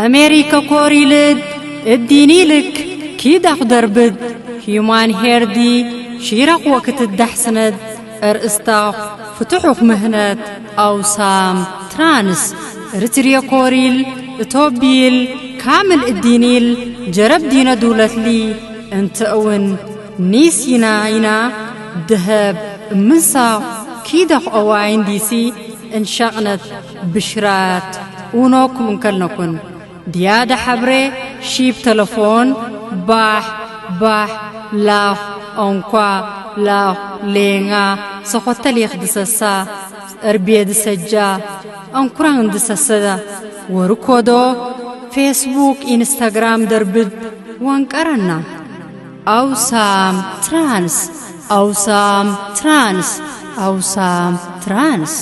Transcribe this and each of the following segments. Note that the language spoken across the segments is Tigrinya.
ኣሜሪከ ኮሪልድ እዲኒልክ ኪዳኽ ደርብድ ሂዩማን ሄርዲ ሺራኽ ወክትዳሕስነድ እርእስታኽ ፍትሑኽ ምህነት ኣውሳም ትራንስ ርትርየ ኮሪል እቶቢል ካምል እዲኒል ጀረብ ዲነ ዱለትሊ እንተእውን ኒስ ይና ይና ደሀብ እምንሳኽ ኪዳኽ ኦዋይን ዲሲ እንሻቕነት ብሽራት ኡኖኩም እንከልነኩን ድያደ ሐብሬ ሺብ ተለፎን ባሕ ባሕ ላኽ ኦንኳ ላኽ ሌንጋ ሰኾተል የኽድሰሳ እርቤ ድሰጃ ኦንኩራን ድሰሰዳ ወርኮዶ ፌስቡክ ኢንስታግራም ደርብድ ወንቀረና ኣውሳም ትራንስ ኣውሳም ትራንስ ኣውሳም ትራንስ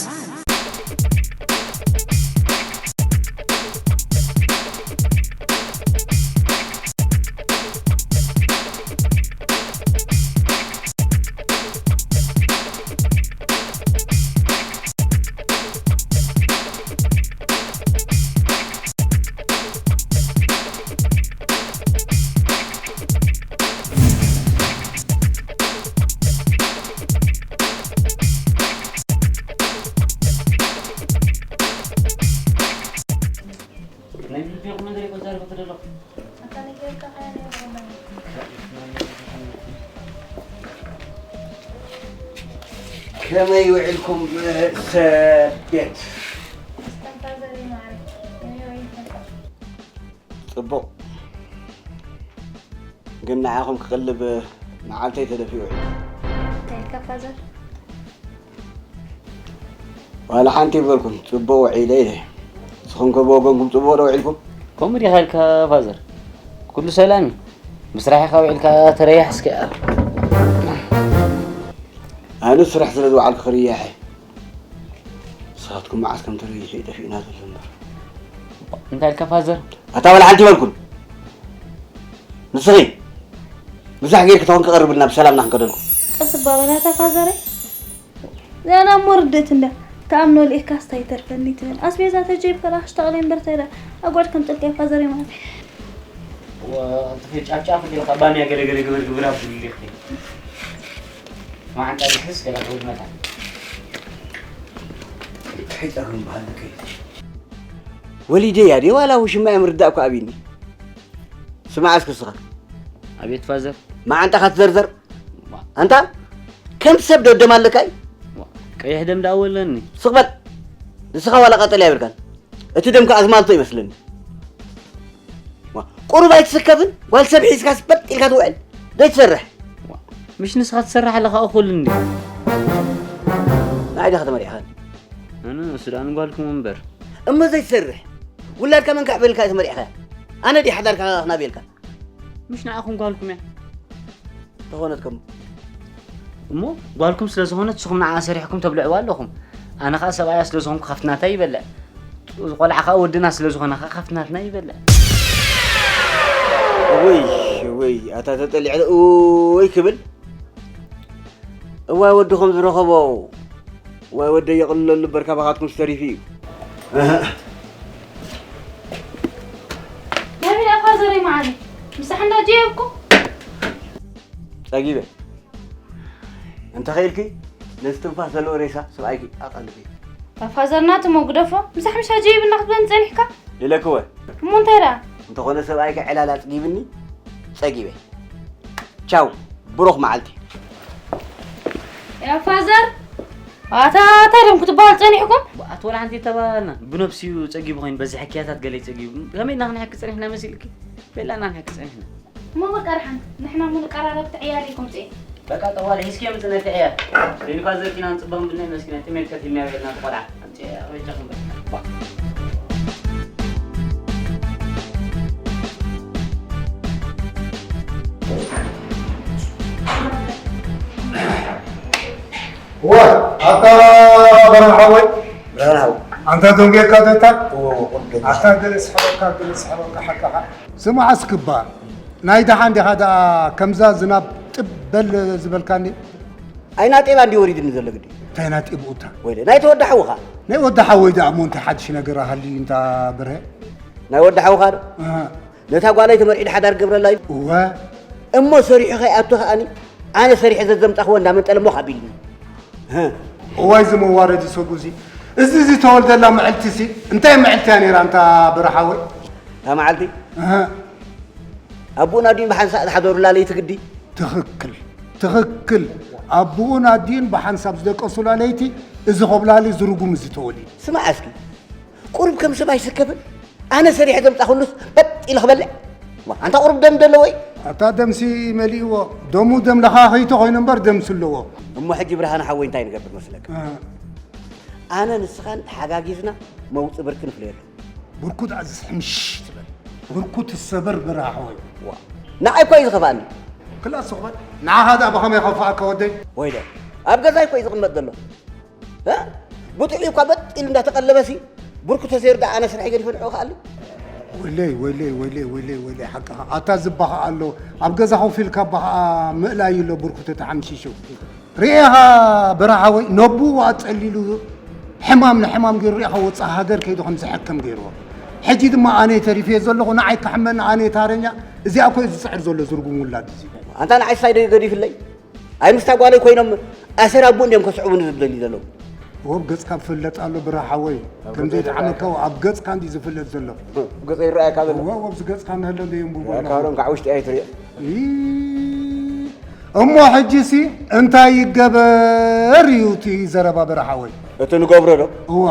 ከመይ ውዒልኩም ሰብ ቤት? ጽቡቕ። ግን ንዓኹም ክቕልብ መዓልተይ ተደፊኡ ውዒሉ። እንታይ ኢልካ ፋዘር? ዋላ ሓንቲ ይበልኩም ጽቡቕ ውዒለ ኢለ። ንስኹም ከ ብወገንኩም ጽቡቕ ዶ ውዒልኩም? ከምኡ ዲኻ ኢልካ ፋዘር? ኩሉ ሰላም እዩ። ብስራሕ ኢኻ ውዒልካ ተረያሕ እስከ። ኣነ ስራሕ ስለ ዝወዓልኩ ክርያሕ እየ። ንስኻትኩም መዓስ ከም ተረይሑ እዩ ጠፊእና ዘሎ እምበር። እንታይ ኢልካ ፋዘር? ኣታ በል ሓንቲ ይበልኩን። ንስኺ ብዙሕ ጌርኪ ተኾንኪ ቀርብልና ብሰላምና ክንከደልኩም። ቀስ እባ በል ኣታ ፋዘረይ። ዘና እሞ ርድእት እንዳ ተኣምኖ ልኢኻስ ታይ ይተርፈኒ ትብል ኣስቤዛ ተጀይብካ ደኣ ክሽተቕለይ እምበር ታይ ደኣ ኣጓድ ከምጥልካ እየ ፋዘረይ ማለት። ወ- ጫፍጫፍ እንዲልካ ባንያ ገለ ገለ ግብር ግብር ኣብሉልኺ። መዓንጣ ልሕስ ገለ ክብል መታ። እንታይ ጸገም በሃልከ? ወሊደያ ድየ ዋላ ውሽማ'የ ምርዳእ እኮ ኣብዩኒ። ስማዕ እስኪ እስኻ። ኣቤት ፋዘር። መዓንጣኻ ትዘርዘር። ኣንታ ከም ሰብ ዶ ደም ኣለካ እዩ? ቀይሕ ደም ደኣ ወለኒ። ስቕ በል። ንስኻ ዋላ ቀጠልያ የብልካን። እቲ ደምካ ኣዝማልቶ ይመስለኒ። ዋ፣ ቁሩብ ኣይትስከፍን? ጓል ሰብ ሒዝካስ በጥ ኢልካ ትውዕል? ዘይትሰርሕ? ዋ፣ ምሽ ንስኻ ትሰርሕ ኣለኻ እኹል እንዲ። ንዓይ ዲኻ ተመሪዕኻኒ? ኣነ ሱዳን ጓልኩም እምበር። እሞ ዘይትሰርሕ? ውላድካ መን ከዕብልካ እዩ ተመሪዕኻ? ኣነ ድየ ሓዳርካ ክናብየልካ? ምሽ ንዓኹም ጓልኩም እያ። ተኾነት ከም እሞ ጓልኩም ስለ ዝኾነት ንስኹም ንዓኣ ሰሪሕኩም ተብልዕዋ ኣለኹም። ኣነ ኸኣ ሰብኣያ ስለ ዝኾንኩ ካብቲ ናተይ ይበልዕ። እዚ ቆልዓ ኸኣ ወድና ስለ ዝኾነ ኸኣ ካብቲ ናትና ይበልዕ። እውይ እውይ ኣታ ተጠሊዐ እውይ ክብል እዋይ ወድኹም ዝረኸቦ እዋይ ወደይ የቕልለሉ እምበር ካባኻትኩምስ ተሪፉ እዩ። ናበይ ደኣ ፋዘረይ መዓረይ? ምሳሕ እንዳጀየብኩም? ጸጊበ። እንተኺኢልኪ ነዚ ትንፋስ ዘለዎ ሬሳ ሰብኣይኪ ኣቐልቢ። እታ ፋዘር ናቱ እሞ ግደፎ። ምሳሕ ምሽ ኣጀይብና ክትብለኒ ጸኒሕካ? ኢለኪ እወ። እሞ እንታይ ደኣ? እንተኾነ ሰብኣይኪ ዕላል ኣጽጊብኒ ጸጊበ። ቻው ብሩኽ መዓልቲ። ያ ፋዘር ኣታ እንታይ ደም ክትበሃል ጸኒሕኩም? ኣቲ ወላ ሓንቲ ኣይተባሃሃልናን። ብነብሱ እዩ ጸጊቡ ኮይኑ በዚ ሕክያታት ገለ እዩ ጸጊቡ። ከመይ ኢልና ክንሕኪ ጸኒሕና መሲልኪ? በላ ኢና ክንሕኪ ጸኒሕና። እሞ በቃ ደሓን ንሕና እሞ ንቀራረብ እቲ ዕያል ኢልኩም ጽእ። በቃ ጠዋል ሒዝክዮ ምጽእ ነቲ ዕያል። ሌሊኳ ዘርኪና ንጽበኹም ብናይ መስኪና ጥሜት ከቲልና ይበልና እቲ ቆልዓ። ኣምጽእ ኣበጃኹም በቃ። እወ ኣታ በረን ሓወይ ብርሃን ሓው ኣንታ ደንጌካ ደታ እወ እወ ቁልቢ ኣታ ገለ ስሕበካ ገለ ስሕበካ ሓቃኻ ስማዕ እስክባ ናይ ደሓን ዲኻ ደኣ ከምዛ ዝናብ ጥብ በል ዝበልካኒ ኣይና ጤባ እንዲ ወሪድኒ ዘሎ ግዲ እንታይ ናጢ ብኡታ ወይለ ናይ ተወዳ ሓውኻ ናይ ወዳ ሓወይ ደኣ እሞ እንታይ ሓድሽ ነገር ሃልዩ እንታ ብርሀ ናይ ወዲ ሓውኻ ዶ? ነታ ጓለይ ተመርዒ ድሓዳር ገብረላ እዩ። እወ። እሞ ሰሪሑ ከይኣቱ ከኣኒ ኣነ ሰሪሐ ዘዘምጻኽዎ እንዳመንጠለ ሞኽ ኣቢልኒ። እዋይ፣ እዚ መዋረዲ ሰጉዚ። እዚ እዚ ተወልደላ መዕልቲ ሲ እንታይ መዕልቲ እያ ነይራ፣ እንታ በረሓወይ? እታ መዓልቲ? ኣቦኡን ኣዲኡን ብሓንሳእ ዝሓደሩላ ለይቲ ግዲ። ትኽክል፣ ትኽክል። ኣቦኡን ኣዲኡን ብሓንሳብ ዝደቀሱላ ለይቲ፣ እዚ ኾብላሊ ዝርጉም እዚ ተወሊዱ። ስማዕ እስኪ፣ ቁሩብ ከም ሰብ ኣይስከፍን? ኣነ ሰሪሐ ዘምጻኹሉስ በጥ ኢለ ክበልዕ? ዋ፣ ኣንታ ቁሩብ ደም ደለዎ እዩ። ኣታ ደምሲ መሊእዎ። ደሙ ደም ለኻኺቲ ኮይኑ እምበር ደምሲ ኣለዎ። እሞ ሕጂ ብርሃነ ሓወይ እንታይ ንገብር መስለካ? እ። ኣነ ንስኻን ተሓጋጊዝና መውጽኢ ብርኪ ንፍለየሉ። ብርኩ ደኣ ዝስሕምሽ ትበል። ብርኩ ትሰበር በረኻ ሓወይ። ዋ፣ ንዓይ እኮ እዩ ዝኸፍኣኒ። ክላእ ስቕ በል። ንዓኻ ደኣ ብኸመይ ከፍኣካ ወደይ? ወይ ደ፣ ኣብ ገዛይ እኮ እዩ ዝቕመጥ ዘሎ። እ? ብጥዑይ እኳ በጥ ኢሉ እንዳተቐለበሲ፣ ብርኩ ተሰይሩ ደኣ ኣነ ስርሐይ ገዲፈ ንዕኡ ክኣሊ? ወይለይ፣ ወይለይ፣ ወይለይ፣ ወይለይ፣ ወይለይ፣ ሓቅኻ። ኣታ ዝባ ኸኣ ኣሎ። ኣብ ገዛ ኮፍ ኢልካ እባ ኸኣ ምእላይ ኣሎ ብርኩ ተተሓምሺሹ። ርኤኻ በረኻ ሓወይ፣ ነቡኡ ኣጸሊሉ ሕማም ንሕማም ገይሩ ርኤኻ ወጻኢ ሃገር ከይዱ ከም ዝሕከም ገይርዎ። ሕጂ ድማ ኣነ ተሪፈ ዘለኹ፣ ንዓይ ክሕመኒ ኣነ ታረኛ። እዚኣ እኮ እዩ ዝጽዕር ዘሎ ዝርጉም ውላድ እዚ። ኣንታ ንዓይ ሳይ ዶ ገዲፍለይ? ኣይ ምስታ ጓለይ ኮይኖም ኣሰር ኣቦ እንዲዮም ከስዕቡኒ ዝደልዩ ዘለዉ። ወብ ገጽካ ክፍለጥ ኣሎ ብራ ሓወይ። ኣብ ከም ገጽ ዘይተዓመካ ኣብ ገጽካ እንዲ ዝፍለጥ ዘሎ። ገጽ ይረኣየካ ዘሎ። እወ፣ ወብዚ ገጽካ እንህሎ እንደ የንብቦ ኣለኹ። ካብ ውሽጢ ኣይትርእዮ። ኢ-፣ እሞ ሕጂሲ እንታይ ይገበር እዩ እቲ ዘረባ ብራ ሓወይ? እቲ ንገብሮ ዶ? እዋ።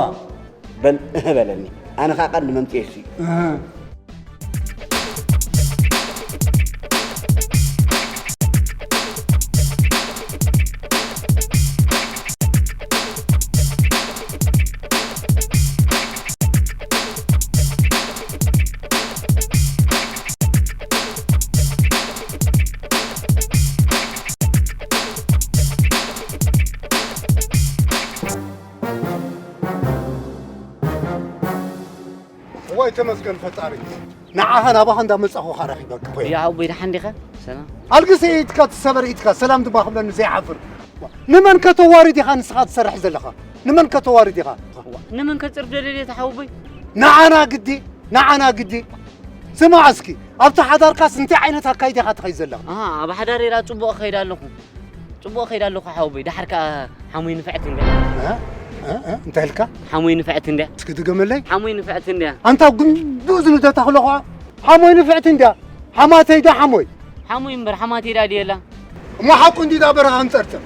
በል እህ በለኒ። ኣነ ኸዓ ቀንዲ መምጽኤ እሱ እዩ። እህ። እዋይ ተመስገን ፈጣሪ። ንዓኻ ናባኻ እንዳመጻኹ ኻረኺበካ። ወይ። ያ ሓወቦይ፣ ደሓን ዲኻ? ሰላም። ኣልግሰ ኢድካ ትሰበር ኢድካ ሰላም ድማ ክብለኒ ዘይሓፍር። ንመን ከተዋርድ ኢኻ ንስኻ ትሰርሕ ዘለኻ? ንመን ከተዋርድ ኢኻ? ዋ፣ ንመን ከጽርፍ ደለለ ተሓውቦይ? ንዓና ግዲ፣ ንዓና ግዲ። ስማዕ እስኪ፣ ኣብቲ ሓዳርካስ እንታይ ዓይነት ኣካይዳ ኢኻ ትኸይድ ዘለኻ? ኣሃ፣ ኣብ ሓዳር ኢላ ጽቡቕ እኸይድ ኣለኹ። ጽቡቕ እኸይድ ኣለኹ ሓውቦይ። ደሓር ከኣ ሓሞይ ንፍዕቲ እንድያ። እ? እ? እ? እንታይ ኢልካ? ሓሞይ ንፍዕቲ እንድያ። እስኪ ድገመለይ። ሓሞይ ንፍዕቲ እንድያ። ኣንታ ጉንዱ ዝንደታ ክለኹ ሓሞይ ንፍዕቲ እንድያ። ሓማተይ ዳ ሓሞይ? ሓሞይ እምበር ሓማተይ ዳ ድየላ? እሞ ሓቁ እንዲ ዳ በረኻ ክንጸርጽር።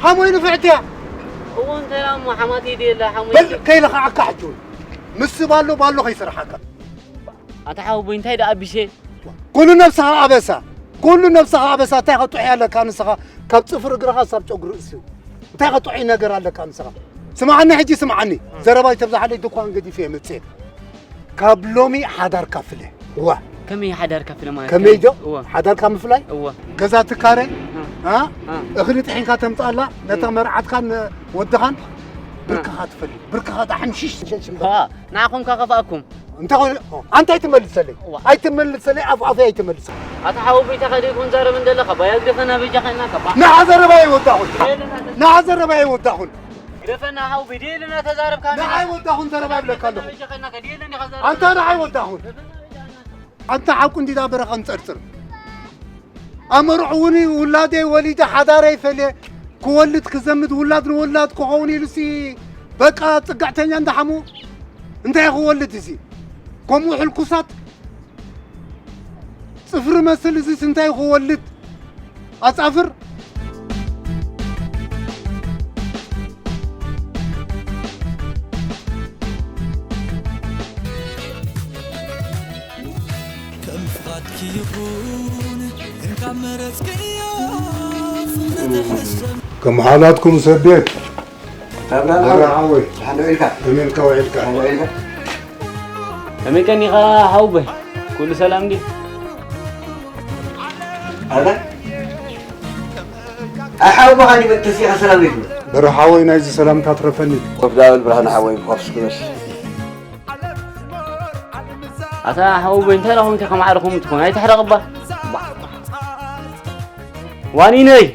ሓሞይ ንፍዕቲ እያ። እዎ እንተ እሞ ሓማተይ ድየላ ሓሞይ በል እንዲ- ከይለኽዓካ ሕጂ እውን። ምስ ባሎ ባሎ ከይሰርሓካ። ኣታ ሓወቦይ እንታይ ደኣ ኣቢሰ? ኩሉ ነብስኻ ኣበሳ፣ ኩሉ ነብስኻ ኣበሳ። እንታይ ከጥዑይ ኣለካ ንስኻ? ካብ ጽፍሪ እግርኻ ክሳብ ጨጉሪ ርእሲ እንታይ ከጥዑይ ነገር ኣለካ ንስኻ? ስምዓኒ ሕጂ ስምዓኒ፣ ዘረባይ ተብዝሓለይ ድኳን ገዲፈ እየ መጽእ። ካብ ሎሚ ሓዳርካ ፍለ። እዋ። ከመይ ሓዳርካ ፍለ ማለት? ከመይ ዶ? እዋ። ሓዳርካ ምፍላይ? እዋ። ገዛ ትካረ? እ። እ? እ። እኽሊ ጥሒንካ ተምጻላ፣ ነታ እ። መርዓትካን ወድኻን እ። ብርክኻ ትፈልጥ። ብርክኻ ዳሕምሽሽ ሸሽምባ። ኸኣ፣ ንዓኹም ከ ከፍኣኩም? እንታይ ኮይኑ? ኣንታ ኣይትመልሰለይ። እዋ። ኣይትመልሰለይ፣ ኣፍ ኣፈይ ኣይትመልሰለይ። ኣታ ሓወቦይ፣ እንታይ ከ ደይኮን ዛረብ እንደለኻ? ባያ ግደፈና በጃኻ ኢልናካ፣ ባ- ንዓ ዘረባ ኣይወዳኹን። ንዓ ዘረባ ኣይወዳኹን። ግደፈና ሓወቦይ፣ ደየለና ተዛረብካ ንዓ ንዓ። ኣይወዳኹን ዘረባ ይብለካ ኣለኹ። በጃኻ ኢልናካ፣ ደየለኒ ኢኻ ዘረባ። ኣንታ ንዓ ኣይወዳኹን። ኣንታ ሓቁ እንዲዳ በረኻ ንጸርጽር። ኣመርዑ እውን ውላደይ ወሊደ ሓዳረይ ፈልየ ክወልድ ክዘምድ ውላድ ንወላድ ክኸውን ኢሉሲ በቃ ጽግዕተኛ እንዳሓሙ እንታይ ክወልድ እዚ? ከምኡ ሕልኩሳት ጽፍሪ መስል እዚስ እንታይ ክወልድ? ኣጻፍር። ከም ፍቓድኪ ይኹን፣ እንካብ መረጽክዮ፣ ፍቕሪ ትሕሰብ። ከም ሓላትኩም ሰብ ቤት። ኣብርሃም በራ ሓወይ። ሓወይ፣ ደሓን ዶ ኢልካ? ከመይ ኢልካ ውዒልካ? ደሓን ዶ ኢልካ? ከመይ ቀኒኻ ሓወቦይ? ኩሉ ሰላም ድዩ? ኣታ? ኣይ ሓወቦኻ ድዩ ተሲኻ ሰላም ዘይትብል? በራ ሓወይ ናይዚ ሰላምካ ትረፈኒ። ኮፍ ዳብል ብርሃነ ሓወይ፣ ኮፍ እስኪ በል። ኣታ ሓወቦይ፣ እንታይ ኢኹም ከምቲ ከማዕርኹም ትኾኑ? ኣይትሕረቕ እባ። ዋኒነይ!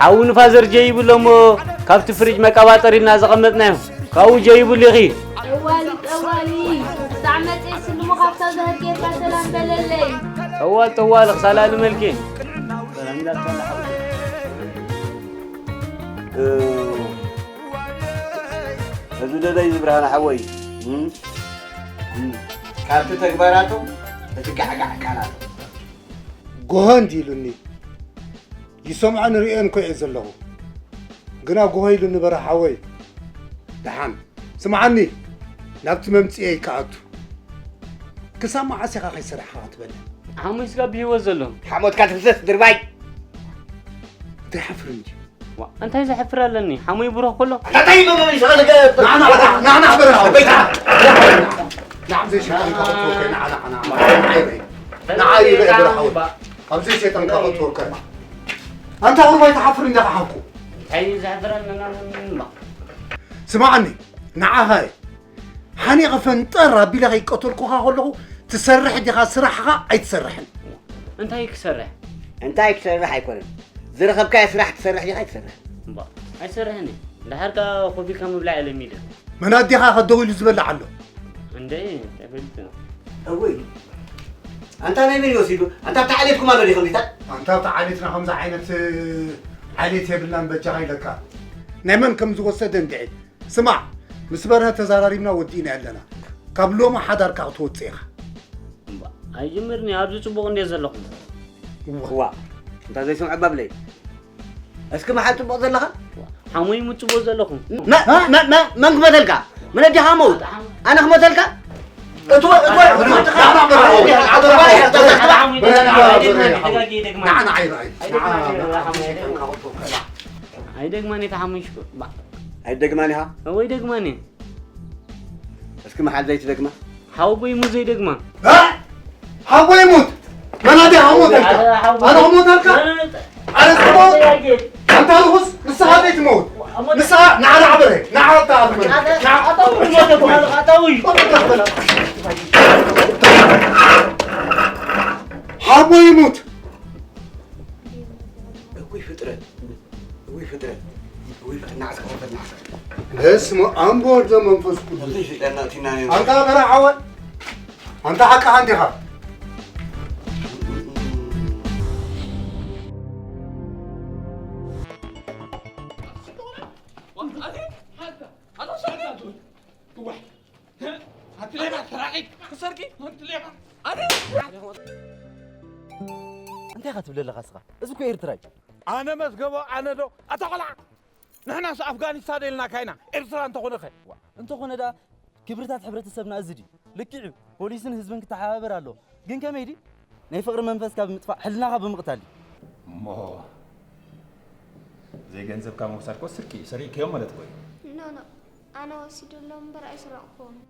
ሓዊ ንፋዘር ጀይብሎ እሞ፣ ካብቲ ፍሪጅ መቀባጠሪ ኢልና ዘቐመጥናዮ፣ ካብኡ ጀይብሉ ኢኺ። እዋ፣ ልጠ- ዋሊ፣ ክሳዕ መጽእ ስልሙ ካብታ ዘህር ጌርካ ሰላም በለለይ። ጠዋል ጠዋል፣ ክሳላሊ መልኪ። ሰላም እንዳትሳላ ሓወይ። እ፣ እዚ ደለይ ዝብርሃን ሓወይ። እም? እም። ካብቲ ተግባራቶም፣ እቲ ጋዕጋዕ ቃላቶም። ጎሆ እንዲ ኢሉኒ። ይሰምዖን ርእዮን እኮ እየ ዘለኹ። ግና ጎሆ ኢሉኒ በርሃ ሓወይ። ደሓን ስምዓኒ፣ ናብቲ መምጽኤይ ክኣቱ። ክሳብ መዓስ ኢኻ ከይሰራሕኻ ክትበልዕ? ሓሙይ ስጋብ ብህይወት ዘሎ። ሓሞትካ ትፍሰስ ድርባይ። እንታይ ሓፍር እንጂ። ዋ፣ እንታይ ዘሕፍር ኣለኒ? ሓሙይ ብሩኽ ከሎ። እንታይ መመሊስኻ ዝገ-፣ ንዓ፣ ንዓ፣ ንዓ፣ ንዓ፣ በርሃ ሓወይ። ንዓ፣ ንዓ፣ ንዓ፣ ዘይሸይጣንካ ክትወከ፣ ንዓ፣ ንዓ፣ ንዓ፣ ንዓ፣ ይበይ። ንዓ፣ ይበይ፣ በርሃ ሓወይ። ኣብ ዘይሸይጣንካ ክትወከ። ኣንታ ቁርባይ ትሓፍር እንዲኻ ሓቁ። እንታይ ዘሕፍረኒ? ስምዓኒ፣ ንዓኻ እየ። ሓኒቐ ፈንጠር ኣቢለ ከይቀተልኩኻ ከለኹ ትሰርሕ ዲኻ ስራሕኻ ኣይትሰርሕን? እንታይ ክሰርሕ? እንታይ ክሰርሕ ኣይኮነን። ዝረኸብካዮ ስራሕ ትሰርሕ ዲኻ ኣይትሰርሕን? እምባ፣ ኣይሰርሕን እየ። እንድሕር ከኣ ኮፍ ኢልካ ምብላዕ እየ ለሚደ። መን ኣዴኻ ከ ደው ኢሉ ዝበልዕ ኣሎ? እንደ ተፈልጥ ነው። እውይ፣ ኣንታ ናይ መን እዩ ወሲዱ? ኣንታ ኣብታ ዓሌትኩም ኣሎ ዲኹም ቢታ? ኣንታ ኣብታ ዓሌትና ከምዚ ዓይነት ዓሌት የብልናን በጃኻ ኢለካ። ናይ መን ከም ዝወሰደ እንድዒ። ስማዕ፣ ምስ በርሀ ተዛራሪብና ወዲእና ኣለና። ካብ ሎሚ ሓዳርካ ክትወጽእ ኢኻ። እምባ፣ ኣይጅምርኒ፣ ኣብዚ ጽቡቕ እንድየ ዘለኹም። እዋ። እዋ፣ እንታ ዘይስምዑ ባብለይ። እስኪ መሓል ጽቡቕ ዘለኻ? ሓሙይ ሙት ጽቡቕ ዘለኹም። መ-፣ መ-፣ መ-፣ መን ክመተልካ? መን ኣዴኻ መውት? ኣነ ክመተልካ? እትወ-፣ እትወ-፣ ንዓ፣ ንዓ፣ ይረኣይ። ኣይደግማን እየ ተሓሙሽኩ። ባ-፣ ኣይደግማን ኢኻ? እወ፣ ኣይደግማን እየ። እስኪ መሓል ዘይትደግማ? ሓወቦይ ሙት ዘይደግማ። እ? ሓወቦይ ሙት? መን ኣዴኻ ክሞተልካ? ኣነ ሓወቦይ ኣነ ክሞተልካ? ኣነ፣ ኣነ፣ ኣነ ጽቡቕ? ኣነ፣ ኣነ፣ ኣንታ ርኹስ፣ ንስኻ ዘይትመውት። ኣሞ-፣ ንስኻ ንዓ ንዓ በለ። ንዓ ኣታ ኣትመን። ኣታ-፣ ንዓ። ኣታዊ ይሞት እኮ፣ ኣታዊ። ሓወቦይ ሙት። እኩይ ፍጥረት። እኩይ ፍጥረት። እኩይ ፍጥረት። ናዕሳ፣ ናዕሳ። በስመ ኣብ ወወልድ ወመንፈስ ቅዱስ። እዚ ሽጠና እቲና ነይሩ። ኣንታ በራ ሓወ። ኣንታ ሓቃ ኣንዲኻ። ኣቲ ሌባ ሰራቂ ክሰርቂ፣ ኣቲ ሌባ። ኣነ እንታይ ኢኻ ትብል ዘለኻ እስኻ? እዚ እኮ ኤርትራ እዩ። ኣነ መዝገቦ፣ ኣነ ዶ? ኣታ ቆልዓ፣ ንሕናስ ኣፍጋኒስታን ኢልናካ ኢና፣ ኤርትራ እንተኾነ ኸ? ዋ፣ እንተኾነ ደኣ ክብርታት ሕብረተሰብና እዚ ድዩ? ልክዕ እዩ፣ ፖሊስን ህዝብን ክተሓባበር ኣለዎ። ግን ከመይ ድዩ? ናይ ፍቕሪ መንፈስካ ብምጥፋእ፣ ሕልናኻ ብምቕታል እዩ። እሞ ዘይገንዘብካ ምውሳድ እኮ ስርቂ እዩ። ሰሪቕካዮም ማለት እኮ እዩ። ኖ፣ ኖ፣ ኣነ ወሲደሎም እምበር ኣይሰረቕኩዎምን።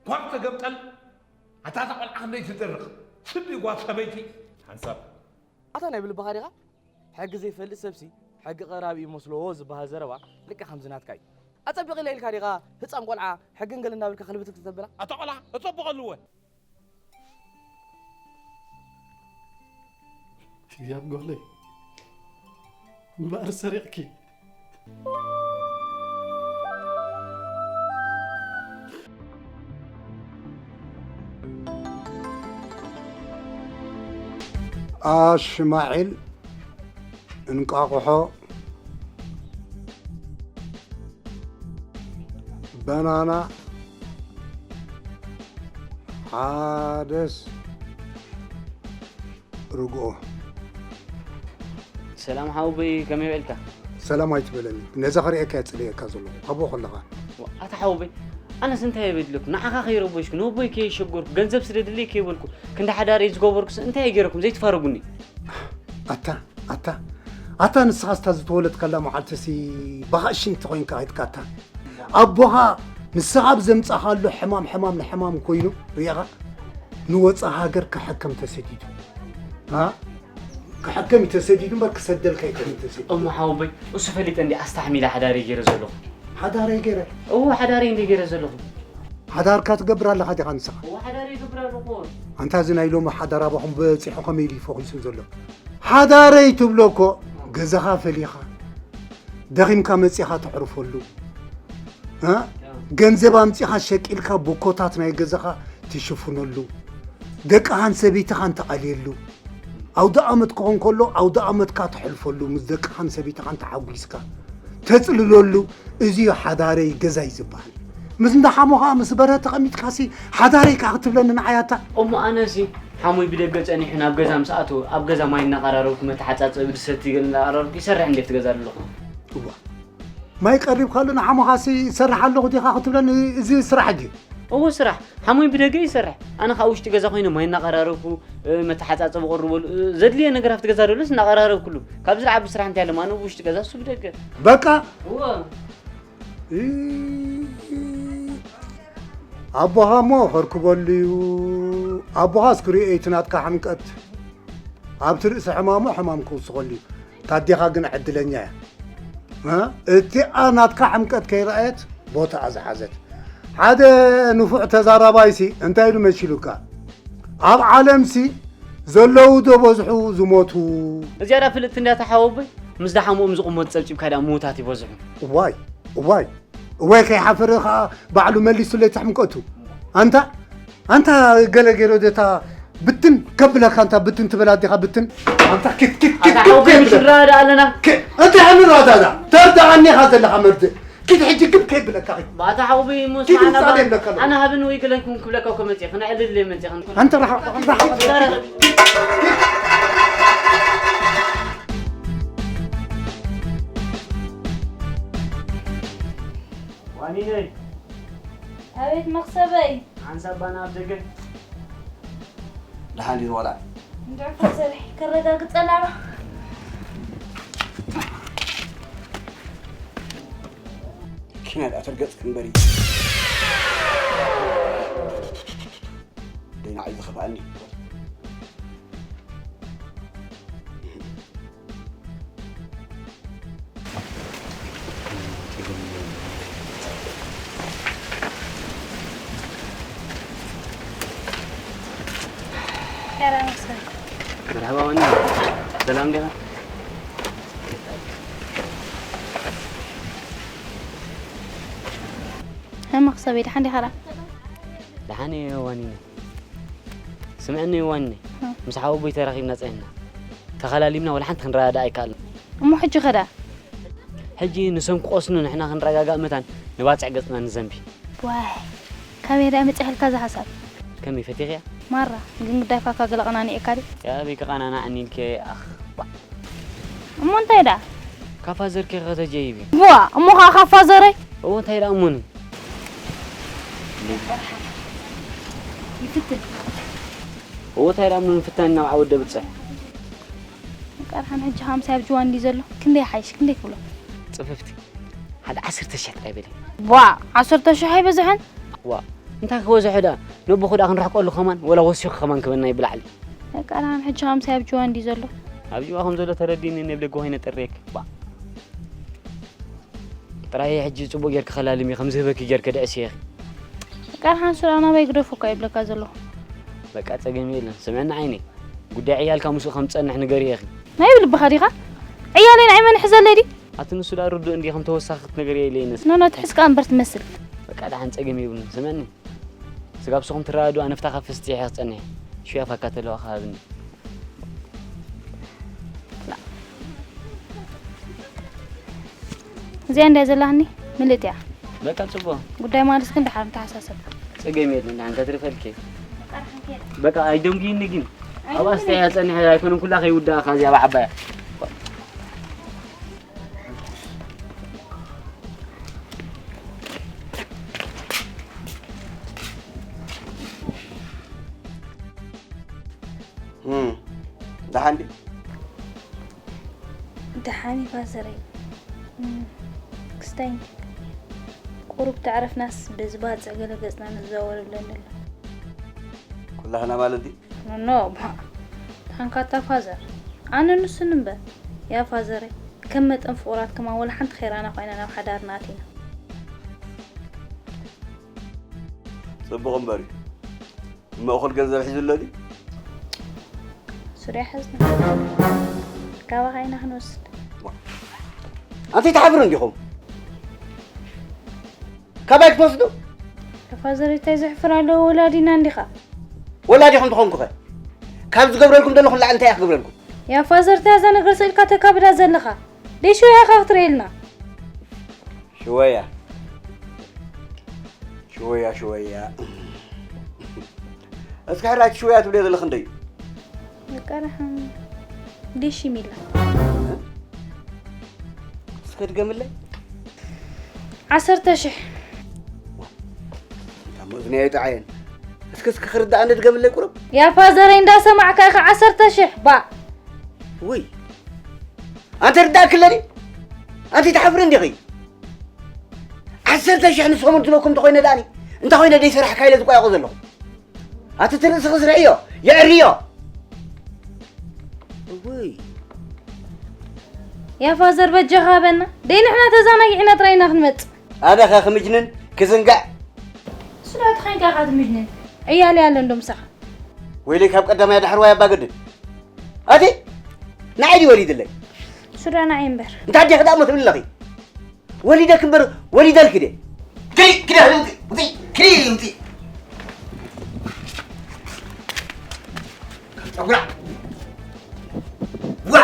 ኳብ ተገምጠል፣ ኣታ እዛ ቆልዓ ክንደይ ትድርቕ። ስዲ ጓል ሰበይቲ። ሓንሳብ። ኣታ ናይ ብልብኻ ዲኻ? ሕጊ ዘይፈልጥ ሰብሲ ሕጊ ቀራቢ እዩ መስልዎ ዝበሃል ዘረባ ልክዕ ከምዚ ናትካ እዩ። ኣጸቢቕ ኢለ ኢልካ ዲኻ ህጻን ቆልዓ ሕግን ገለ እናበልካ ክልብትብት ተብላ? ኣታ ቆልዓ እጸብቐሉ እወ። ትያብ ጓለይ እምበኣር ሰሪቕኪ። ኣሽማዒል፣ እንቋቑሖ፣ በናና፣ ሓደስ፣ ርግኦ። ሰላም ሓወቦይ፣ ከመይ ውዒልካ? ሰላም ኣይትበለኒ። ነዛ ክርእየካ እየ ጽልየካ ዘለኹ። ኣብኡ ከለኻ። ዋ፣ ኣታ ሓወቦይ፣ ኣነስ እንታይ እየ በዲለኩ? ንዓኻ ከይረበሽኩ፣ ንወቦይ ከየሸገርኩ፣ ገንዘብ ስደድለይ ከይበልኩ፣ ክንዲ ሓዳረይ ዝገበርኩስ እንታይ እየ ገይረኩም? ዘይትፋረጉኒ። ኣታ፣ ኣታ፣ ኣታ ንስኻስ እታ ዝተወለድካላ መዓልትሲ በኻእሽንቲ ኮይንካ ከይድካ ኣታ። ኣቦኻ ንስኻ ኣብ ዘምጻኻሉ ሕማም፣ ሕማም ንሕማም ኮይኑ ርኢኻ ንወጻኢ ሃገር ክሕከም ተሰዲዱ። ኣ? ክሕከም እዩ ተሰዲዱ እምበር ክሰደልካ ኣይኮነን ተሰዲዱ። እሞ ሓወቦይ፣ እሱ ፈሊጠ እንዲ ኣስታሕሚለ ሓዳረይ ገይረ ዘለኹ። ሓዳረይ ገይረ? እዎ፣ ሓዳረይ እንዲ ገይረ ዘለኹ። ሓዳርካ ትገብር ኣለኻ ዲኻ ንስኻ? እዎ፣ ሓዳረይ ይገብር ኣለኹ። ኣንታ እዚ ናይ ሎሚ ሓዳር ኣባኹም በጺሑ ከመይ ኢሉ እዩ ፈኺሱ ዘሎ? ሓዳረይ ትብሎ እኮ ገዛኻ ፈሊኻ፣ ደኺምካ መጺኻ ተዕርፈሉ። እ? ገንዘብ ኣምጺኻ ሸቂልካ ብኮታት ናይ ገዛኻ ትሽፍነሉ፣ ደቅኻን ሰበይትኻን ትኣልየሉ፣ ኣውደ ኣመት ክኾን ከሎ ኣውደ ኣመትካ ተሕልፈሉ፣ ምስ ደቅኻን ሰበይትኻን ተሓጒስካ ተጽልለሉ፣ እዚ እዩ ሓዳረይ ገዛይ ዝበሃል። ምስ እንዳ ሓሞኻ ምስ በረ ተቐሚጥካሲ ሓዳረይ ከኣ ክትብለኒ ንዓይ ኣታ? እሞ ኣነሲ ሓሙይ ብደገ ጸኒሑ ናብ ገዛ ምስ ኣተወ፣ ኣብ ገዛ ማይ እናቐራረብኩ፣ መተሓጻጸቢ፣ ድሰቲ ገለ እናቐራረብኩ ይሰርሕ እንዴ ኣብቲ ገዛ ዘለኹ? እዋ፣ ማይ ቀሪብካሉ ንሓሞኻሲ ይሰርሕ ኣለኹ ዲኻ ክትብለኒ? እዚ ስራሕ ድዩ? እዎ ስራሕ። ሓሙይ ብደገ ይሰርሕ። ኣነ ካብ ውሽጢ ገዛ ኮይነ ማይ እናቐራረብኩ፣ እ፣ መተሓጻጸቢ ቀርበሉ፣ እ፣ ዘድልየ ነገር ኣብቲ ገዛ ደሎስ እናቐራረብኩሉ። ካብዚ ዝዓቢ ስራሕ እንታይ ኣለማ? ኣነ ውሽጢ ገዛ፣ እሱ ብደገ። በቃ። እዎ። እ፣ ኣቦኻ እሞ ከርክበሉ እዩ። ኣቦኻስ ክርእዮ እዩ እቲ ናትካ ሕምቀት። ኣብቲ ርእሲ ሕማሙ ሕማም ክውስኸሉ እዩ። ታዴኻ ግን ዕድለኛ እያ። እ? እቲኣ ናትካ ሕምቀት ከይረኣየት ቦታኣ ዝሓዘት። ሓደ ንፉዕ ተዛራባይሲ እንታይ ኢሉ መሲሉካ? ኣብ ዓለምሲ ዘለዉ ዶ በዝሑ ዝሞቱ? እዚኣ ዳ ፍልጥቲ እንድያ እታ ሓወቦይ፣ ምስ ደሓምኦም ዝቕመጡ ጸብጺብካ ዳ ምዉታት ይበዝሑ። እዋይ፣ እዋይ፣ እዋይ ከይሓፈረ ኸኣ ባዕሉ መሊሱለይ እቲ ሕምቀቱ። ኣንታ፣ ኣንታ ገለ ገይሩ ደታ ብትን ከብለካ፣ ኣንታ ብትን ትብል ኣዴኻ ብትን። ኣንታ ኪት፣ ኪት፣ ኪት፣ ኣታ ኪት ሓወቦይ ከይብለካ። ምሽ ንረዳዳእ ኣለና። ኪ-፣ እንታይ ንረዳዳእ? ተርድኣኒ ኢኻ ዘለኻ መርድእ። ኪድ ሕጂ ግብ ከይብለካ ኺድ። ባታ ሓውቢ ኪድ ምስማዕና ውሳኔ ባ-፣ ይብለካ ኣለኹ። ኣነ ሃብን ወይ ገለንኩም ክብለካ እኮ መጽእ፣ ክነዕልል እየ መጽእ። ኣንተ ራሓቕ፣ ራሓቕ። ዋኒነይ። ኣቤት መኽሰበይ። ሓንሳብ ባና ኣብ ደገ። ደሓን ድዩ ዝቖልዓ? እንድዒ እኮ ሰሪሐ ከረጋግጸላ ኣሎ። ኪና ደኣ ተርገጽ ክንበሪ። ደይ ንዓይ ዝኸፍኣኒ። ሰላም መክሰብ። መርሓባ ወኒ። ሰላም ዲኻ? ሀ መክሰብ፣ ደሓን ዲኻ? ደሓን እየ ዋኒነ። ስምዕኒ ዋኒነ፣ እ። ምስ ሓወቦይ ተራኺብና ጸኒሕና። ተኸላሊምና ወላ ሓንቲ ክንረዳዳእ ኣይከኣልና። እሞ ሕጂ ከ ደኣ? ሕጂ ንሶም ክቆስኑ ንሕና ክንረጋጋእ መታን ንባጽዕ ገጽና ንዘንቢ። ዋይ፣ ካበይ ደኣ መጺኣልካ እዛ ሓሳብ? ከመይ ፈቲኽያ? ማራ፣ ግን ጉዳይካ እካ ገለ ቀናኒዕካ ድዩ? ኣበይ ክቐናናዕኒ ኢልኪ ኣኽ፣ ባ። እሞ እንታይ ደኣ? ካብ ፋዘር ከ ከተጀይቢ? ቡዋ፣ እሞ ኸዓ ካብ ፋዘረይ? እዎ፣ እንታይ ደኣ እሞኒ? ይፍትን። እዎ፣ እንታይ ደኣ እሞ ምፍታን ናብ ዓወት ደብጽሕ? ቀርሓን ሕጂ ሃምሳ ኣብ ጅዋን ድዩ ዘሎ? ክንደይ ሓይሽ፣ ክንደይ ክብሎ? ጽፍፍቲ፣ ሓደ ዓሰርተ ሽሕ ጥራይ በሊ። ዋ፣ ዓሰርተ ሽሕ ኣይበዝሐን? ዋ፣ እንታይ ክበዝሖ ደኣ? ነቦኹ ደኣ ክንርሕቀሉ ከማን፣ ወላ ወሲኹ ከማን ክበና ይብላዕሊ። ቀርሓን ሕጂ ሃምሳ ኣብ ጅዋን ድዩ ዘሎ? ኣብ ጅዋ ከም ዘሎ ተረዲኒ፣ እኔ ብደገ ኮይነ ጠሬክ። ባ። ጥራይ ሕጂ ጽቡቕ ጌርኪ ከላልሚ፣ ከም ዝህበኪ ጌርኪ ድዕሲ ኢኺ። ቀርሓን ስራ ናባይ ግደፉ እኳ ይብለካ ዘለኹ። በቃ ጸገም የለን። ስምዕኒ ዓይነይ፣ ጉዳይ ዕያልካ ምስኡ ከም ትጸንሕ ንገሪ ኢኺ። ናይ ብልብኻ ዲኻ? ዕያለይ ንዓይ መን ይሕዘለይ ድዩ? ኣቲ ንሱ ደኣ ርዱእ እንዲ ከም ተወሳኺ ክትነግርዮ ኢለ ይነስ። ኖ፣ ኖ፣ ትሕዝካ እምበር ትመስል። በቃ ደሓን ጸገም የብሉን። ስምዕኒ፣ ስጋብ ስኹም ትረዳድኡ ኣነ ፍታ ካብ ፍስጢ ኢኺ ክጸንሕ። ሽያፋካ ተለዋ ሃብኒ። እዚኣ እንድያ ዘላትኒ ምልእቲ እያ። በቃ ጽቡቕ። ጉዳይ ማለት ግን ደሓር ምተሓሳሰብ። ጸገም የለን፣ ደሓን ከትርፈልኪ። በቃ ኣይደንጉይኒ ግን። ኣብ ኣስተያ ጸኒሐ ኣይኮነን ኩላ ከይውዳእኻ እዚኣ ብዓባያ። እም፣ ደሓን ድዩ? ደሓን እዩ ፋዘረይ። እም፣ ክስታይ ቁሩብ ተዕረፍናስ በዚ ባጽዕ ገለ ገጽና ንዘዋወር ይብለኒ ኣሎ። ኩላህና ማለት ድዩ? ኖ፣ ኖ፣ ባ-፣ ታንካታ ፋዘር። ኣነ ንሱን እምበር። ያ ፋዘረይ፣ ከም መጠን ፍቑራት ከማን ወላ ሓንቲ ከይረኣና ኮይና ናብ ሓዳርና ኣቲና። ጽቡቕ እምበር እዩ። እሞ እኹል ገንዘብ ሒዙ ኣሎ ድዩ? ሱርያ ሒዝና። ካባኻ ኢና ክንወስድ። ዋ። ኣንተ ይተሓብሩ እንዲኹም? ካባይ ክትወስዱ? ያ ፋዘር፣ እንታይ ዘሕፍር ኣለዎ? ወላዲና እንዲኻ። ወላዲኹም ተኾንኩኸ? ካብ ዝገብረልኩም ዘለኹ ንላዕሊ እንታይ እየ ክገብረልኩም? ያ ፋዘር፣ እንታይ እዛ ነገር ስኢልካ ተካብዳ ዘለኻ? ደይ ሽወያ ኢኻ ክትርእየልና? ሽወያ። ሽወያ፣ ሽወያ። እስኪ ሕራይ ሽወያ ትብልዮ ዘለኺ እንደዩ? በቃ ደሓን። ደሽ ሚላ። እስከ ድገምለይ። ዓሰርተ ሽሕ። እሞ እዝኒ ኣይጠዓየን። እስኪ፣ እስኪ ክርዳእ እንደ ድገምለይ ቁሩብ። ያ ፋዘረይ እንዳሰማዕካ ኢኻ ዓሰርተ ሽሕ፣ ባ። ውይ። ኣንተ ርዳእ ክለኒ? ኣንቲ ትሓፍሪ እንዲኺ? ዓሰርተ ሽሕ ንሰሙን ትለኩም እንተኾይነ ደኣኒ፣ እንተ ኾይነ ደይ ሰራሕካ ኢለ ዝቋየቑ ዘለኹ። ኣቲ እቲ ርእስኺ ስርሕዮ፣ የዕርዮ። እውይ። ያ ፋዘር በጃኻ በና። ደይ ንሕና ተዛናጊዕና ጥራይ ኢና ክንመጽእ። ኣነ ኸ ክምጅንን ክዝንጋዕ? ስለ ተኸንካ ኢኻ ትምጅንን። ዕያለይ ኣሎ እንዶ ምሳኻ። ወይለይ ካብ ቀዳማይ ኣዳሕርዋይ ኣባ ገድል። ኣቲ ንዓይ ድዩ ወሊድለይ? ሱዳ ንዓይ እምበር። እንታይ ኣዴኺ ደኣ እሞ ትብሊ ኣለኺ? ወሊደክ እምበር ወሊደልክ ድየ? ክዲ፣ ክዲ፣ ክዲ፣ ውፂ፣ ውፂ፣ ክዲ፣ ውፂ። ጨጉራ። ዋ!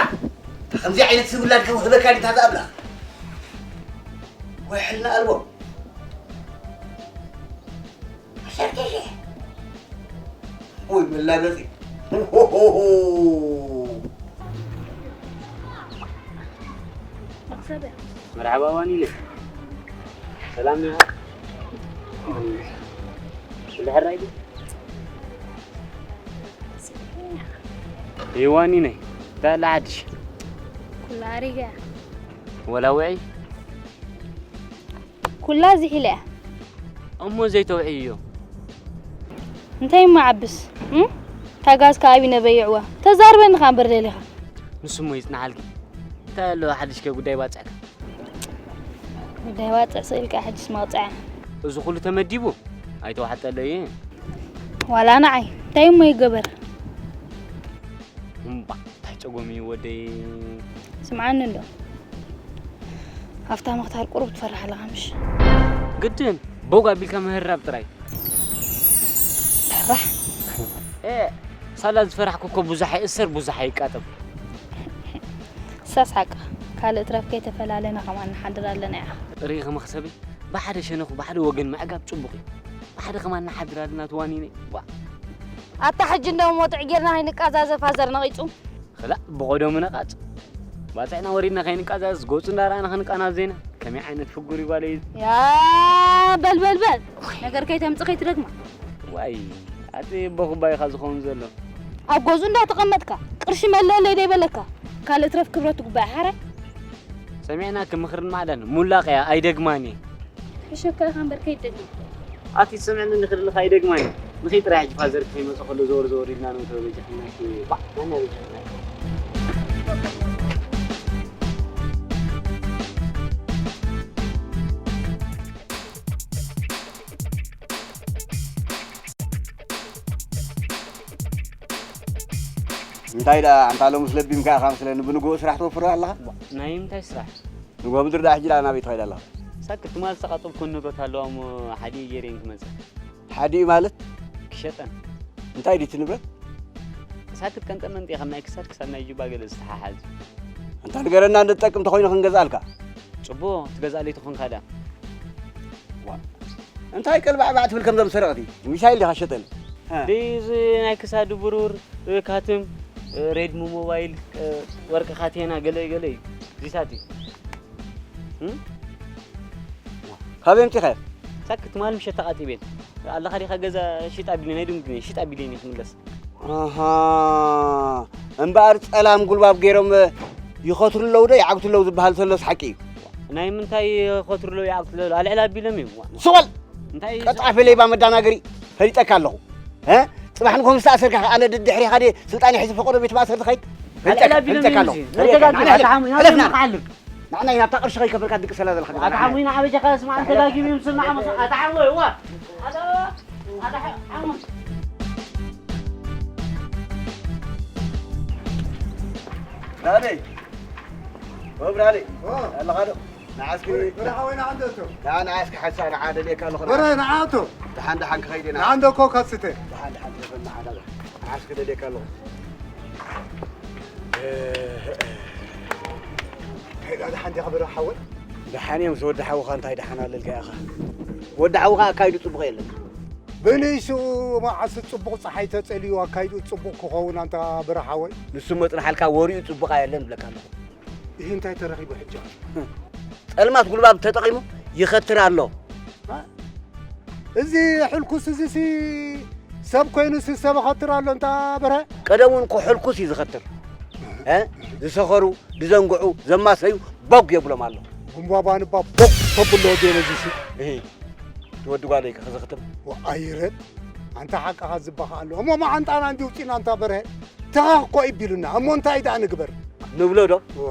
ከምዚ ዓይነት ስብ ውላድ ከውህበካ ድታ ዝኣምላኽ። ወይ ሕልና ኣልቦ። ዓሰርተ ሽሕ። ወይ መላገፂ። መርሓባ ዋኒነ። ሰላም ዲኻ? ኩሉ ሕራይ ድዩ? እይ ዋኒነይ፣ እንታይ ኣላ ሓድሽ? ኩላ ኣሪጋ። ወላ ውዒ? ኩላ ዝሒለ እያ። እሞ ዘይተውዕይዮ? እንታይ እሞ ዓብስ? እም? እታ ጋዝ ከኣ ኣቢነ በይዕዋ። ተዛርበኒ ከኣ እምበር ደሊኻ። ንሱ እሞ ይጽናሓልኪ። እንታይ ኣለዎ ሓድሽ ከ ጉዳይ ባጽዕካ? ጉዳይ ባጽዕ ስኢልካ ሕጅስ መቕጽዓ። እዚ ኩሉ ተመዲቡ ኣይተዋሕጠለይ። ዋላ ንዓይ እንታይ እሞ ይገበር? እምባ፣ እንታይ ጸገም እዩ ወደይ? ስምዓኒ እንዶ። ሃፍታም ምኽታር ቁሩብ ትፈርሕ ኣለኻ ምሽ? ግድን፣ ቦግ ኣቢልካ ምህራብ ጥራይ። ፈራሕ? ኤ፣ ሳላ ዝፈራሕኩ እኮ ብዙሕ ይእሰር፣ ብዙሕ ይቃጠም። እሳስ ሓቅኻ። ካልእ ትረፍ ከይተፈላለና ከማን ንሓድር ኣለና ኢኻ። ርኢኺ መኽሰበይ? ብሓደ ሸነኹ ብሓደ ወገን ምዕጋብ ጽቡቕ እዩ። ብሓደ ከማን ንሓድር ኣለና ትዋኒነይ። ዋ። ኣታ ሕጂ እንዶ ሞጥዕ ጌርና ከይንቃዛዘ ፋዘር ነቒጹ። ክላእ ብቐደሙ ነቓጽ። ባጽዕና ወሪድና ከይንቃዛዝ፣ ገጹ እንዳረኣና ክንቃናዝ ዜና። ከመይ ዓይነት ፍጉር እዩ ጓለይ እዚ? ያ በል በል በል። ነገር ከይተምጽእ ከይትደግማ። ዋይ፣ ኣቲ ቦኹባ ኢኻ ዝኸውን ዘሎ። ኣብ ገዝኡ እንዳተቐመጥካ፣ ቅርሺ መለለይ ደይበለካ። ካልእ ትረፍ ክብረቱ ጉባኤ ሓራይ። ሰሚዕናኪ ምኽርን ማዕዳን፣ ሙላቕ እያ፣ ኣይደግማን እየ። ሕሸካ ኢኻ እምበር ከይትደግማ። ኣቲ ትሰምዕኒ እንዲ ክልልኻ ኣይደግማን እየ። ንኺድ ጥራይ ሕጂ ፋዘር ከይመጽእ ከሎ ዘወር ዘወር ኢልና ንእቶ በጃኽናኪ። ባዕ፣ ናና በጃኽናኪ። እንታይ ደኣ ኣንታ ሎምስ ለቢምካ ኢኻ መስለኒ፣ ብንግሆ ስራሕ ትወፍር ኣለኻ? ናይ ምንታይ ስራሕ? ንግሆ ምድሪ ደኣ ሕጂ ደኣ ናበይ ትኸይድ ኣለኻ? ሳክት ትማል ዝተቓጸብኩ ንብረት ኣለዋ እሞ ሓዲኡ ገይረን ክመጽእ። ሓዲኡ ማለት? ክሸጠን። እንታይ ድዩ እቲ ንብረት? ሳክት ቀንጠመንጢ ከም ናይ ክሳድ ክሳብ ናይ ጁባ ገለ ዝተሓሓዝ እዩ። ኣንታ ንገረና፣ እንድትጠቅም ተኾይኑ ክንገዝኣልካ። ጽቡቕ፣ ትገዝኣለይ ተኾንካ ደኣ። ዋ፣ እንታይ ቀልባዕባዕ ትብል ከምዞም ሰረቕቲ? ሚሳይል ዲኻ ሸጠኒ? ሃ። ደይ እዚ ናይ ክሳዱ ብሩር፣ እ፣ ካትም፣ እ፣ ሬድሚ ሞባይል፣ እ፣ ወርቂ ካቴና ገለ ገለ እዩ። ዚሳት እዩ። እም? ካበይ ኣምጺኻዮ? ሳክ ትማል ምሸት ተቓጢበን። ኣለኻ ዲኻ ገዛ ሽጥ ኣቢለኒ፣ ኣይድንጉን እየ፣ ሽጥ ኣቢለኒ ክምለስ። ኣሃ። እምበኣር ጸላም ጉልባብ ገይሮም ይኸትሩ ኣለዉ ዶ ይዓግቱ ኣለዉ ዝበሃል ዘሎስ ሓቂ እዩ? ናይ ምንታይ ይኸትሩ ኣለዉ ይዓግቱ ኣለዉ? ኣልዕል ኣቢሎም እዮም። ዋ። ስቕ በል! እንታይ እዩ ቀጻፊ ሌባ መዳናገሪ ፈሊጠካ ኣለኹ። እ? ጽባሕ ንግሆ ምስ ተኣሰርካ ከኣ ኣነ ድድሕሪኻ ድየ ስልጣን ሒዘ ፈቐዶ ቤት ማእሰርቲ ኸይድ? ፈሊጠካ፣ ኣልዕል ኣቢሎም ፈሊጠካ እዮም ኣለኹ። እዚ። ፈሊጠካ። ንዓና ሕለፍ፣ ኣታ ሓሙይ፣ ሕለፍ ናብዚ ናና። ንዓልም። ንዓና ኢና ኣብታ ቅርሺ ከይከፈልካ ትድቅሰላ ዘለኻ ኣታ ገዛ። ሓሙይ ንዓ በጃኻ ስማዕ፣ ኣታ ተጋጊሙ እዩ ምስማዕ መስ-፣ ኣታ ሓሙይ፣ እዋ። ኣታ፣ ኣታ ሓ-፣ ሓሙይ። ብራለይ። ኦ፣ ብራለይ። ኦ። ኣለኻ ዶ? ንዓስኪ በረ ሓወይ ንዓንደቶ። ንዓ ንዓስኪ ሓንሳ ንዓ ደልየካ ኣለኹ። በረ ንዓቶ። ደሓን ደሓን ክኸይድ ኢና። ንዓንደ ኮካ ስተ። ደሓን ደሓን ክኸይድ ንዓ ደልየ። ንዓስኪ ደልየካ ኣለኹ። ከይዳ ደሓን ዲኻ በረ ሓወይ? ደሓን እዮም፣ ምስ ወዲ ሓውኻ እንታይ ደሓን ኣለልካ ኢኻ? ወዲ ሓውኻ ኣካይዱ ጽቡቕ የለን። ብንሱ መዓስ ጽቡቕ ጸሓይ ተጸልዩ ኣካይዱ ጽቡቕ ክኸውን ኣንታ በረ ሓወይ? ንሱ መጽናሓልካ ወሪኡ ጽቡቕ ኣየለን ብለካ ኣለኹ። ይህ እንታይ ተረኺቡ ሕጂ? ጸልማት ጉልባብ ተጠቒሙ ይኸትር ኣሎ። እ? እዚ ሕልኩስ እዚ ሲ ሰብ ኮይኑስ ሰብ ይኸትር ኣሎ እንታ በረ? ቀደም እውን እኮ ሕልኩስ እዩ ዝኸትር። እ? ዝሰኸሩ፣ ዝዘንግዑ፣ ዘማሰዩ ቦግ የብሎም ኣሎ። ጉምባባ ንባ ቦግ ተብሎ ወዲ ነዚ ሲ። እሂ። ትወዲ ጓለይ ከዘኽትም። ወኣይረድ፣ ኣንታ ሓቅኻ ዝበኻ ኣሎ። እሞ መዓንጣና እንዲ ውፂና እንታ በርሀ፣ ተኻኽ እኮ ይቢሉና። እሞ እንታይ ደኣ ንግበር? ንብሎ ዶ? እዋ።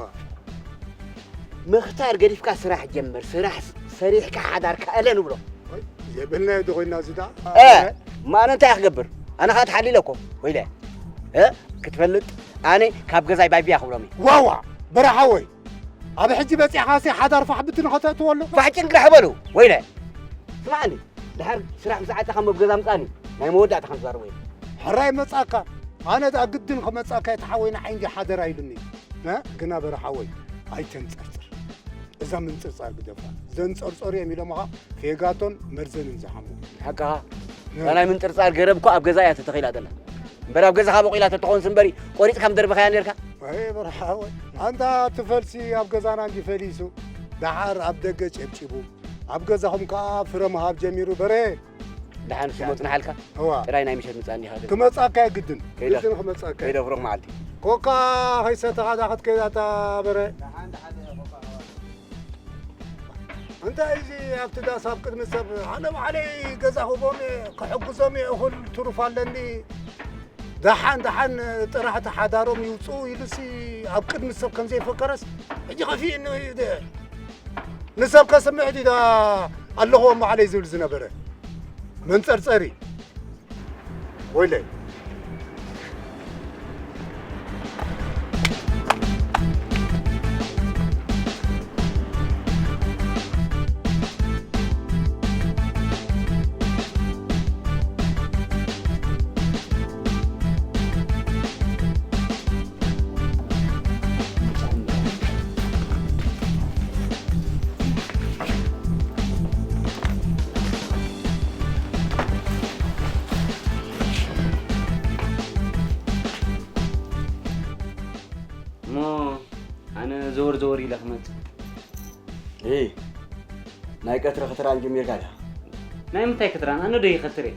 ምኽታር ገዲፍካ ስራሕ ጀምር። ስራሕ ስ-፣ ሰሪሕካ ሓዳር ከኣለ ንብሎ። ወይ፣ የብልናዮ ዶ ኮይና እዚ ደኣ? እ፣ እሞ ኣነ እንታይ ክገብር? ኣነ ኸኣ ተሓሊለ እኮ፣ ወይለ። እ፣ ክትፈልጥ፣ ኣነ ካብ ገዛይ ባይቢያ ክብሎም እየ። ዋዋ፣ በረሓ ወይ። ኣብ ሕጂ በጺሕኻሲ ሓዳር ፋሕ ብትን ኸተእትወሉ? ፋሕ ጭንቅራሕ በሉ፣ ወይለ። ስማዕኒ፣ ድሓር ስራሕ ምስ ዓጸኻ እሞ ኣብ ገዛ ምጻኒ፣ ናይ መወዳእታ ክንዛረቦ ኢና። ሕራይ መጻካ፣ ኣነ ደኣ ግድን ክመጻካ እየ፣ ተሓወይና ዓይንዲ ሓደራ ኢሉኒ። እ፣ ግና በረሓ ወይ፣ ኣይተንጸርጽር። እዛ ምንጽርጻር ግደፋ። ዘንጸርጸሩ እዮም ኢሎምኻ ፌጋቶን መርዘንን ዝሓሙ። ሓቅኻ። እ። እዛ ናይ ምንጽርጻር ገረብ እኮ ኣብ ገዛ እያ ተተኺላ ዘላ። እምበር ኣብ ገዛኻ በቑላ ተትኾንስ እምበሪ፣ ቆሪጽካ ምደርበኻያ ነርካ። ኣይ በረሓ ወይ፣ ኣንታ እቲ ፈልሲ ኣብ ገዛና እንጂ ፈሊሱ፣ ደሓር ኣብ ደገ ጨብጪቡ፣ ኣብ ገዛኹም ከኣ ፍረ ምሃብ ጀሚሩ። በሬ፣ ደሓን እሱ መጽናሓልካ? እዋ። ጥራይ ናይ ምሸት ምጻእ እንዲኻ ትብል። ክመጻካ እየ ግድን። ከይደ-፣ ግድን ክመጻካ እየ። ከይደ ፍሩቕ መዓልቲ። ኮካ ከይሰተኻ ዳ ክትከይድ ኣታ በረ? እንታይ እዚ ኣብቲ ዳስ ኣብ ቅድሚ ሰብ ኣነ ባዕለይ ገዛ ክህቦም እየ፣ ክሕግዞም እየ፣ እኹል ትሩፍ ኣለኒ። ደሓን ደሓን ጥራሕቲ ሓዳሮም ይውፅኡ ኢሉሲ ኣብ ቅድሚ ሰብ ከም ዘይፈከረስ ሕጂ ከፊእኒ ደ-፣ ንሰብ ከስምዕ ድዩ ዳ ኣለኹ እሞ ዓለይ ዝብል ዝነበረ መንጸርጸሪ ወይለይ። እሞ ኣነ ዘወር ዘወር ኢለ ክመጽእ። እይ፣ ናይ ቀትሪ ክትራን ጀሚርካ ዲኻ? ናይ ምንታይ ክትራን? ኣነ ዶ ይኸትር እየ?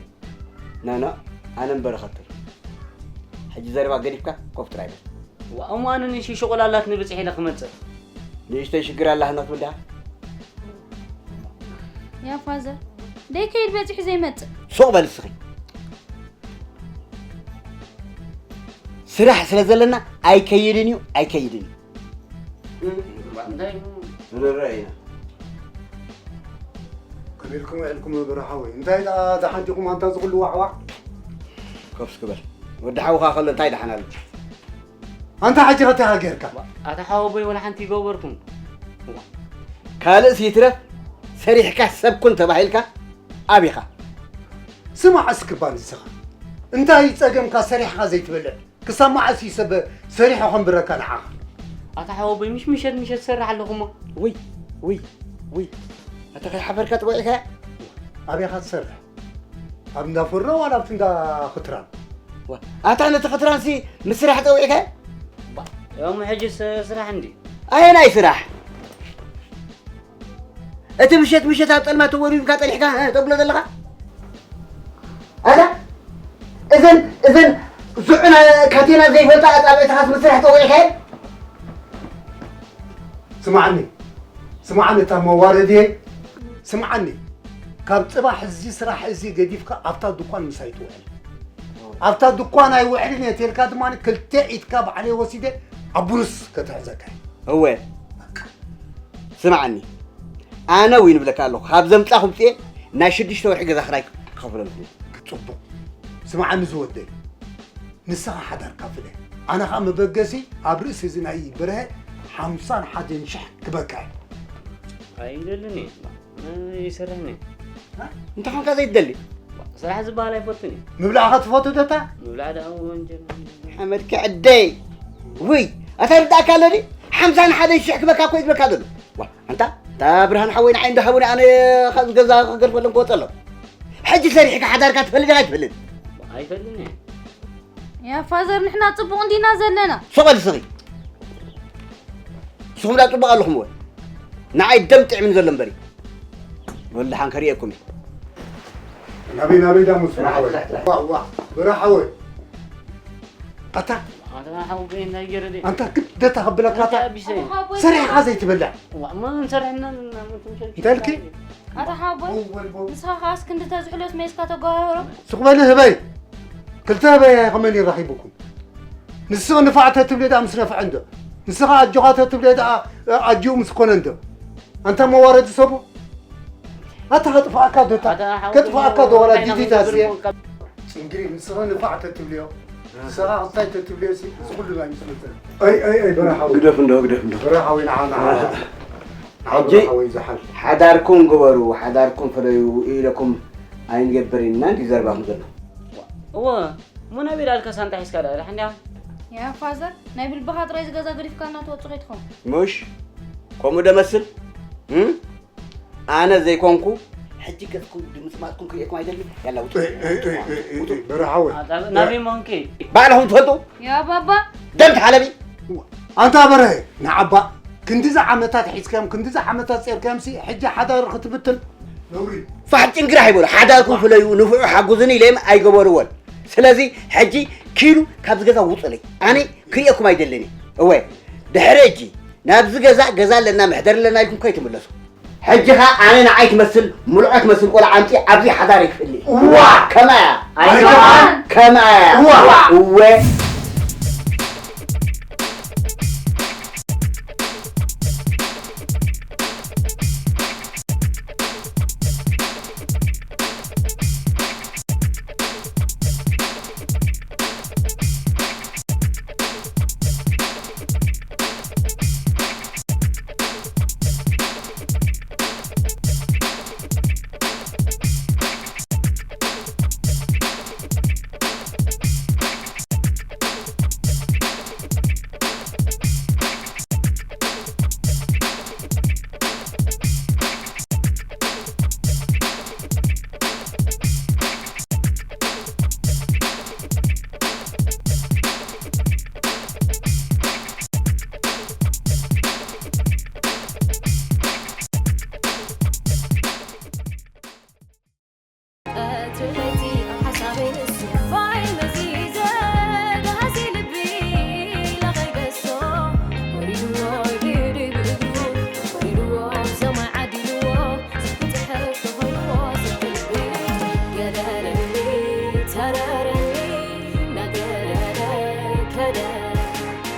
ኖ፣ ኖ፣ ኣነ እምበር እኸትር። ሕጂ ዘረባ ገዲፍካ ኮፍ ጥራይ በል። ዋእ፣ እሞ ኣነ ንእሽተይ ሸቆላ ኣላትኒ ብጽሕ ኢለ ክመጽእ። ንእሽተይ ሽግር ኣላትና ትብል ዲኻ? ያ ፋዘር፣ ደይከይድ በጺሑ ዘይመጽእ። ሱቕ በል እስኺ። ስራሕ ስለ ዘለና ኣይከይድን እዩ፣ ኣይከይድን እዩ። እንታይ? ንረአ ኢና። ከመይ ኢልኩም ውዒልኩም በረኻ ወይ? እንታይ ደኣ ደሓን ዲኹም ኣንታ ዝኹሉ ዋዕዋዕ? ኮፍ እስኪ በል። ወዲ ሓውኻ ከሎ እንታይ ደሓን ኣሎ? ኣንታ ሕጂ ኸ እንታይ ጌርካ? ኣታ ሓወቦይ ወላ ሓንቲ ይገበርኩም። ካልእስ ይትረፍ ሰሪሕካ ሰብ ኩን ተባሂልካ ኣቢኻ። ስማዕ እስኪ እባ ንስኻ። እንታይ ጸገምካ ሰሪሕኻ ዘይትበልዕ? ክሳብ መዓስ እዩ ሰብ ሰሪሑ ከንብረካ ንዓኻ? ኣታ ሓወቦይ፣ ምሽ ምሸት ምሸት ትሰርሕ ኣለኹ እሞ። ውይ፣ ውይ፣ ውይ። ኣታ ከይሓፈርካ ጠዊዕካያ? ኣበይ ኢኻ ትሰርሕ? ኣብ እንዳ ፍሮ ዋላ ኣብቲ እንዳ ኽትራን? ዋ፣ ኣታ ነቲ ኽትራንሲ ምስ ስራሕ ጠዊዕካያ? ባ፣ ዮም ሕጂ ስ-፣ ስራሕ እንዲ። ኣየናይ ስራሕ? እቲ ምሸት ምሸት ኣብ ጸልማት ተወሪዱካ ጸኒሕካ፣ እ፣ ተብሎ ዘለኻ? ኣታ፣ እዘን፣ እዘን ዝዑና ካቴና ዘይፈልጣ ኣጻብዕትኻስ ምስ ስራሕ ጠዊዕካየን? ስማዕኒ፣ ስማዕኒ፣ እታ መዋረድየ፣ ስማዕኒ፣ ካብ ጽባሕ እዚ ስራሕ እዚ ገዲፍካ ኣብታ ድኳን ምሳይ ትውዕል። ኣብታ ድኳን ኣይውዕልን እየ ተልካ ድማ ክልተ ኢድካ ባዕለይ ወሲደ ኣብ ቡኑስ ከተሕዘካ እየ። እወ። በቃ። ስምዓኒ፣ ኣነ ዊን እብለካ ኣለኹ፣ ካብ ዘምጻኹ ምጽኤ ናይ ሽዱሽተ ወርሒ ገዛ ክራይ ክኸፍለልኩም። ጽቡቕ። ስምዓኒ ዝወደይ፣ ንስኻ ሓዳርካ ፍለ። ኣነ ኸኣ መበገሲ ኣብ ርእሲ እዚ ናይ በርሀ ሓምሳን ሓደን ሽሕ ክበካ እየ። ኣይደልን እየ። ይሰርሕን እየ። እንታይ ኾንካ ዘይትደሊ? ስራሕ ዝበሃል ኣይፈቱን እየ። ምብላዕኻ ትፈቱ ደታ? ምብላዕ ደኣ ወንጀል። ሓመድ ክዕደይ። ውይ፣ ኣታ ርዳእካ ኣለኒ? ሓምሳን ሓደን ሽሕ ክበካ እኮ እዩ ዝበካ ዘሎ። ዋ፣ ኣንታ፣ እታ ብርሃን ሓወይ ንዓይ እንዳሃቡኒ ኣነ ካብዚ ገዛ ክገድፈሎም ክወፀሎም። ሕጂ ሰሪሕካ ሓዳርካ ትፈልጥ ዲኻ ኣይትፈልጥ? ኣይፈልጥን እየ። ያ ፋዘር ንሕና ፅቡቕ እንዲና ዘለና። ሱቕ በል ስኺ። ንስኹም ዳ ፅቡቕ ኣለኹም ወይ? ንዓይ ደም ጥዕምን ዘሎ እምበሪ። ወላ ሓን ከርእየኩም እዩ። ናበይ ናበይ ዳሙስ ብርሓወይ ዋ ዋ ብርሓወይ ኣታ ኣታ ሓው ገይ እንታይ ገረ ደይ? ኣንታ ግደታ ከብለካ ኣታ ኣቢሰ ሰሪሕካ ዘይትበልዕ ዋ ማ እንሰርሕና ምንትምሸል እንተልኪ ኣታ ሓቦይ ንስኻ ከኣስ ክንዲ ተዝሕሎስ ሜስካ ተጓሃህሮ። ስቕ በሊ ህበይ ክልተ ህበይ ከመን ይራኺብኩም ንስኺ ንፋዕ ተትብሊ ደኣ ምስ ነፍዐ እንዶ ንስኻ ኣጆኻ ተትብሊ ደኣ ኣጅኡ ምስ ኮነ እንዶ ኣንታ መዋረዲ ሰቡ ኣታ ከጥፍኣካ ዶ እታ ከጥፍኣካ ዶ ወላ ዲዲታ ስየ ጽንግሪ ንስኻ ንፋዕ ተትብልዮ ንስኻ እንታይ ተትብልዮ ሲ እዚ ኩሉ ናይ ምስ መጸ ኣይ ኣይ ኣይ በረሓዊ ግደፍ እንዶ ግደፍ እንዶ በረሓዊ ንዓ ንዓ ሕጂ በረሓዊ ዝሓል ሓዳርኩም ግበሩ ሓዳርኩም ፍለዩ ኢለኩም ኣይንገብር ኢና እንዲ ዘርባኹም ዘሎ እወ እሞ ናበይ ዳልካ ሳንጣ ሒዝካ ዳ ዳሕንዲያ ያ ፋዘር ናይ ብልብኻ ጥራይ ዝገዛ ገዲፍካና ትወፅእ ከይትኸውን። ምሽ ከምኡ ደመስል እም? ኣነ ዘይኮንኩ ሕጂ ገፅኩም ድምፅማፅኩም ክርእየኩም ኣይደልን ያላ ውጡ በረሓዊ ናበይ መሆንኪ ባዕልኹም ትፈልጡ ያ ባባ ደም ተሓለቢ ኣንታ በረሀ ንዓባ ክንዲዚ ዓመታት ሒዝካዮም ክንዲዚ ዓመታት ጸርካዮም ሲ ሕጂ ሓዳር ክትብትን ነውሪ ፋሕ ጭንግራሕ ይበሉ ሓዳርኩም ፍለዩ ንፍዑ ሓጉዝኒ ኢለዮም ኣይገበርዎን ስለዚ ሕጂ ኪዱ ካብዚ ገዛ ውፁለይ ኣነ ክርእየኩም ኣይደልን እወ ድሕሪ ሕጂ ናብዚ ገዛ ገዛ ኣለና መሕደር ኣለና ኢልኩም ከይትምለሱ ሕጂ ኸ ኣነ ንዓይ ትመስል ምልዖ ትመስል ቆልዓ ኣምፂ ኣብዚ ሓዳር ይክፍል እዋ ከማያ ኣይከማን። ከማያ እዋ። እወ